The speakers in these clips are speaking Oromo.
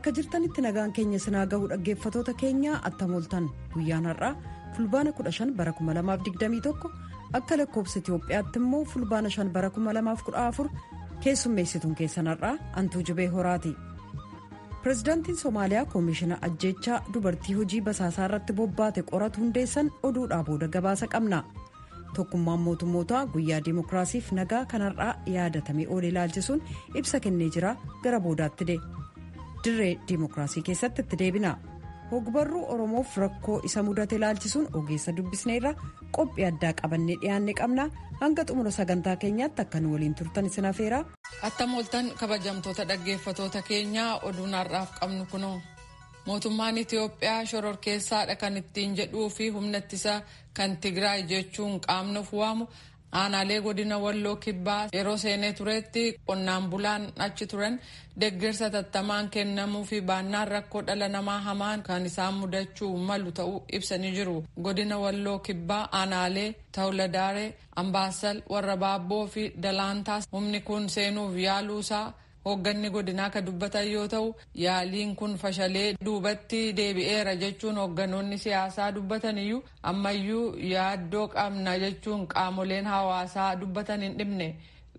Bakka jirtanitti nagaan keenya sinaa gahuu dhaggeeffatoota keenya attam ooltan. Guyyaan har'aa fulbaana 15 bara 2021, akka lakkoofsa Itiyoophiyaatti immoo fulbaana 5 bara 2014. Keessummeessituun keessan har'aa Antuu Jibee Horaati. Pireezidaantiin Somaaliyaa koomishina ajjeechaa dubartii hojii basaasaa irratti bobbaate qoratu hundeessan. Oduudhaa booda gabaasa qabna. Tokkummaan mootummootaa guyyaa dimookiraasiif nagaa kan har'aa yaadatamee oole ilaalchisuun ibsa kennee jira. Gara boodaatti de dirree dimookiraasii keessatti itti deebina. Hogbarruu Oromoof rakkoo isa mudate ilaalchisuun ogeessa dubbisneerra. Qophii addaa qabannee dhiyaanne qabna. Hanga xumura sagantaa keenyaatti akka nu waliin turtan isin afeera. Attam ooltan, kabajamtoota dhaggeeffatoota keenyaa. Oduun har'aaf qabnu kunoo. Mootummaan Itiyoophiyaa shororkeessaadha kan ittiin jedhuu fi humna ittisa kan Tigraay jechuun qaamnuuf waamu aanaalee godina Walloo Kibbaa yeroo seenee turetti qonnaan bulaan achi turan deeggarsa tattamaan kennamuu fi baannaan rakkoo dhala namaa hamaan kan isaan mudachuu malu ta'uu ibsanii jiru. Godina Walloo Kibbaa aanaalee Tawuladaaree, Ambaasal, Warra Baabboo fi Dalaantaas humni kun seenuuf yaaluusaa hoogganni godinaa ka dubbatan yoo ta'u, yaaliin kun fashalee duubatti deebi'eera jechuun hoogganoonni siyaasaa dubbatan iyyuu, ammayyuu yaaddoo qabna jechuun qaamoleen hawaasaa dubbatan hin dhibne.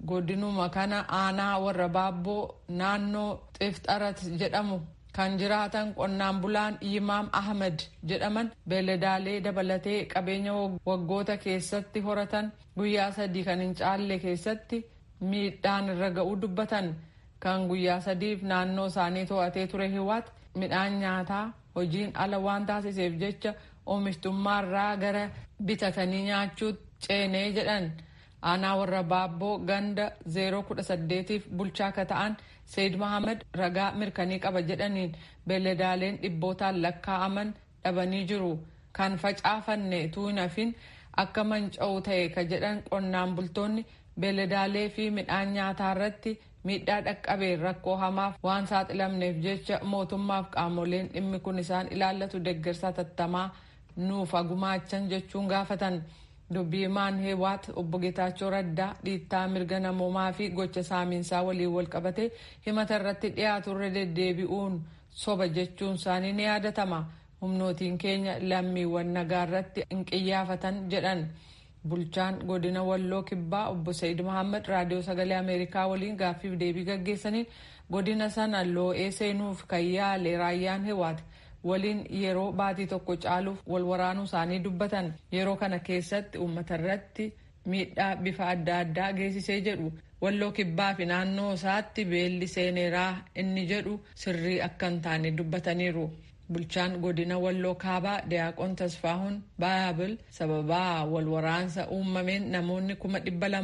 Godinuma kana aanaa Warra Baabboo naannoo Xifxarat jedhamu kan jiraatan qonnaan bulaan Yimaam Ahmed jedhaman beeladaalee dabalatee qabeenya waggoota keessatti horatan guyyaa 3 kan hin caalle keessatti miidhaan irra ga'uu dubbatan. Kan guyyaa 3f naannoo isaanii to'atee ture Hiwaat midhaan nyaataa hojiin ala waan taasiseef jecha oomishtummaarraa gara bitatanii nyaachuutti ceenee jedhan. Aanaa Warra Baabboo ganda 018f bulchaa akka ta'an Seyd Mahamad ragaa mirkanii qaba jedhaniin beeladaaleen dhibbootaan lakkaa'aman dhabanii jiru. Kan facaafanne utuu hin hafin akka manca'u ta'e ka jedhan qonnaan bultoonni, beeladaalee fi midhaan nyaataa irratti miidhaa dhaqqabeen rakkoo hamaaf waan saaxilamneef jecha mootummaaf qaamoleen dhimmi kun isaan ilaallatu deeggarsa tattamaa nuuf gumaachan jechuun gaafatan. Dubbiimaan Heewaat obbo Geetaachoo Raddaa dhiittaa mirga namoomaa fi gocha saamiinsaa waliin wal qabate himata irratti dhiyaatu irra deddeebi'uun soba jechuun isaanii ni yaadatama. Humnootiin keenya lammiiwwan nagaa irratti hin qiyyaafatan jedhan. Bulchaan godina Walloo Kibbaa obbo Sa'iid Mahammad Raadiyoo Sagalee Ameerikaa waliin gaaffiif deebii gaggeessaniin, godina sana loo'ee seenuuf kan yaale raayyaan Hewaat waliin yeroo baatii tokko caaluuf wal waraanuu isaanii dubbatan. Yeroo kana keessatti uummata irratti miidhaa bifa adda addaa geessisee jedhu. Walloo Kibbaa fi naannoo isaatti beelli seeneeraa inni jedhu sirrii akka hin taane dubbataniiru. Bulchaan godina Walloo Kaabaa Diyaaqoon Tasfaahuun Baabil sababaa wal waraansa uumameen namoonni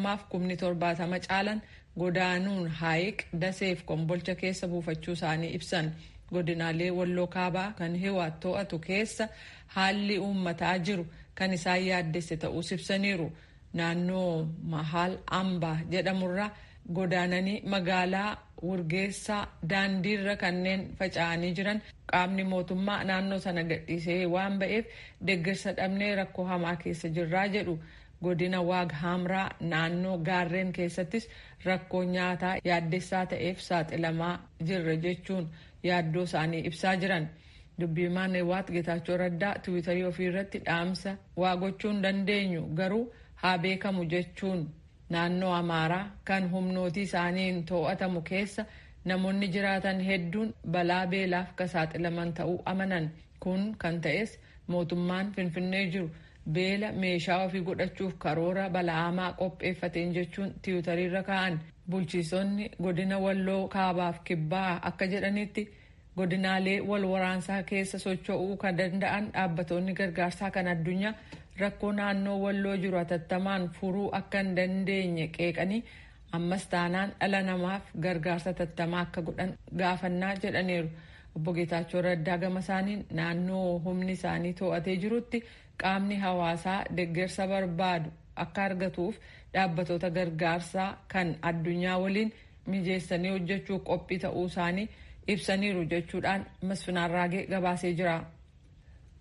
270,070 caalan godaanuun Haayiq, Daseef Kombolcha keessa buufachuu isaanii ibsan. Godinaalee Walloo Kaabaa kan Hiwaat to'atu keessa haalli uummataa jiru kan isaan yaaddesse ta'uus ibsaniiru. Naannoo Mahaal Ambaa jedhamurraa godaananii magaalaa Wurgeessaa daandiirra kanneen faca'anii jiran qaamni mootummaa naannoo sana gadhiisee waan ba'eef deeggarsa dhabnee rakkoo hamaa keessa jirraa jedhu. Godina Waag Hamraa naannoo gaarreen keessattis rakkoo nyaataa yaaddessaa ta'eef saaxilamaa jirra jechuun yaaddoo isaanii ibsaa jiran. Dubbiimaan Hewaat Geetaachoo Raddaa Tiwiitarii ofii irratti dhaamsa waa gochuu hin dandeenyu garuu haa beekamu jechuun, naannoo Amaaraa kan humnootii isaaniin to'atamu keessa namoonni jiraatan hedduun balaa beelaaf ka saaxilaman ta'uu amanan. Kun kan ta'es mootummaan Finfinnee jiru beela meeshaa ofii godhachuuf karoora bala'amaa qopheeffateen jechuun tiwiitariirra kaa'an. Bulchiisonni godina Walloo Kaabaaf Kibbaa akka jedhanitti, godinaalee wal waraansaa keessa socho'uu kan danda'an dhaabbatoonni gargaarsaa kan addunyaa rakkoo naannoo Walloo jiru hatattamaan furuu akka hin dandeenye qeeqanii, ammas taanaan dhala namaaf gargaarsa hatattamaa akka godhan gaafannaa jedhaniiru. Obbo Geetaachoo Raddaa gama isaaniin naannoo humni isaanii to'atee jirutti qaamni hawaasaa deeggarsa barbaadu akka argatuuf dhaabbatoota gargaarsaa kan addunyaa waliin mijeessanii hojjechuu qophii ta'uu isaanii ibsaniiru jechuudhaan Masfinaan Raagee gabaasee jira.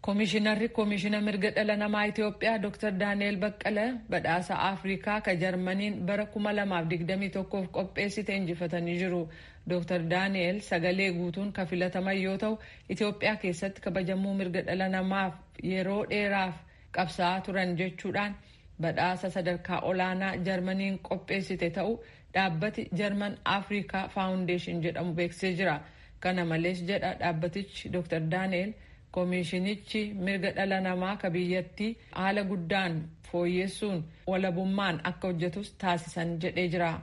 Koomishinarri Koomishina Mirga Dhala Namaa Itoophiyaa Dr. Daani'el Baqqala badhaasa Afrikaa ka Jarmaniin bara 2021 qopheessite injifatanii jiru. Dr. Daani'el sagalee guutuun kan filataman yoo ta'u, Itoophiyaa keessatti kabajamuu mirga dhala namaaf yeroo dheeraaf qabsaa'aa turan jechuudhaan badhaasa sadarkaa olaanaa Jarmaniin qopheessite ta'uu dhaabbati Jarman Afrikaa Faawundeeshin jedhamu beeksisee jira. Kana malees, jedha dhaabbatichi, Dr. Daani'el koomishinichi mirga dhala namaa ka biyyattii haala guddaan fooyyessuun walabummaan akka hojjetus taasisan jedhee jira.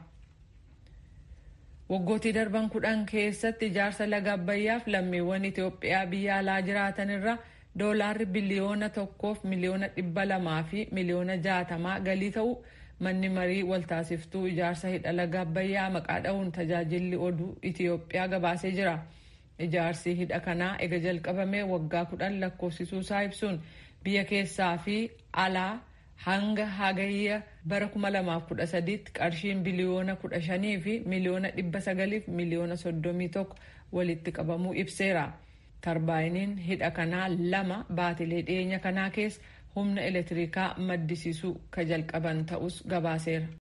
Waggootii darban 10 keessatti ijaarsa laga Abbayyaaf lammiiwwan Itoophiyaa biyya alaa jiraatan irra doolaarri 1,260,000,000 galii ta'u manni marii waltaasiftuu ijaarsa hidha laga Abbayyaa maqaa dha'uun tajaajilli oduu Itoophiyaa gabaasee jira. Ijaarsi hidha kanaa ega jalqabamee waggaa 10 lakkoofsisuusaa ibsuun, biyya keessaa fi alaa hanga hagayya bara 2013tti qarshiin 15,900,000,031 walitti qabamuu ibseera. Tarbaayiniin hidha kanaa lama baatilee dhiyeenya kanaa keessa humna elektirikaa maddisiisuu ka jalqaban ta'us gabaaseera.